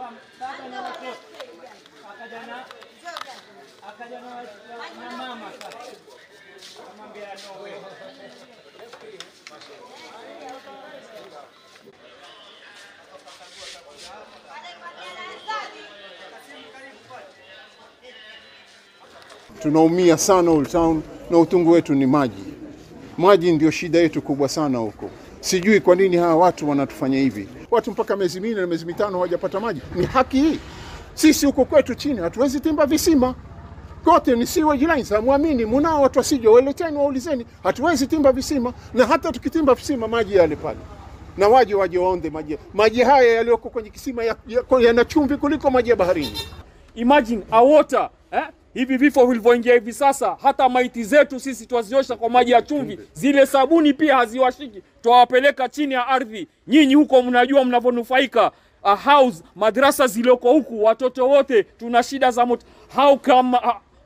Baba na watoto. Akaja na mama sasa. Akamwambia no way. Tunaumia sana Old Town na utungu wetu ni maji. Maji ndio shida yetu kubwa sana huko. Sijui kwa nini hawa watu wanatufanya hivi. Watu mpaka miezi 4 na miezi 5 hawajapata maji. Ni haki hii? Sisi huko kwetu chini hatuwezi timba visima. Kote ni sewage lines, hamuamini, mnao watu wasije waleteni waulizeni. Hatuwezi timba visima, na hata tukitimba visima maji yale pale. Na waje waonde maji. Maji haya yaliyoko kwenye kisima yana chumvi kuliko maji ya baharini. Imagine a water, eh? Hivi vifo vilivyoingia hivi sasa, hata maiti zetu sisi twaziosha kwa maji ya chumvi. Zile sabuni pia haziwashiki, twawapeleka chini ya ardhi. Nyinyi huko mnajua mnavonufaika. A house, madrasa zilioko huku, watoto wote tuna shida za moto. How come,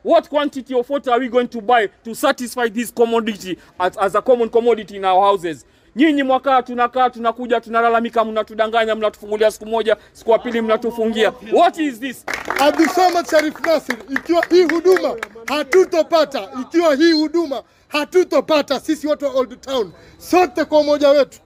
what quantity of water are we going to buy to satisfy this commodity as a common commodity in our houses? Nyinyi mwaka tunakaa tunakuja tunalalamika, mnatudanganya, mnatufungulia siku moja, siku ya pili mnatufungia. What is this? Abdulsamad Sharif Nasir, ikiwa hii huduma hatutopata, ikiwa hii huduma hatutopata sisi watu wa Old Town sote kwa umoja wetu,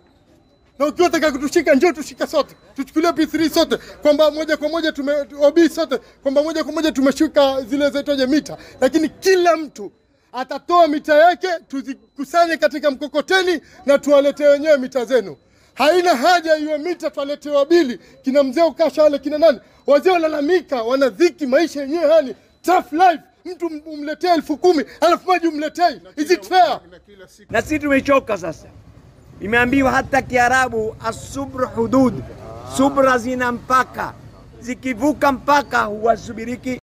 na ukiwa unataka kutushika njoo tushike sote, tuchukulie P3 sote kwamba moja kwa moja tume OB sote kwamba moja kwa moja tumeshuka zile zaitwaje mita, lakini kila mtu atatoa mita yake, tuzikusanye katika mkokoteni na tuwaletee wenyewe mita zenu. Haina haja iwe mita tuwaletewa bili, kina mzee Ukasha wale kina nani, wazee walalamika, wanadhiki maisha yenyewe, yani tough life. Mtu umletee 10,000 alafu maji umletee, is it fair? Na sisi tumechoka sasa. Imeambiwa hata Kiarabu asubru hudud, subra zina mpaka, zikivuka mpaka huwasubiriki.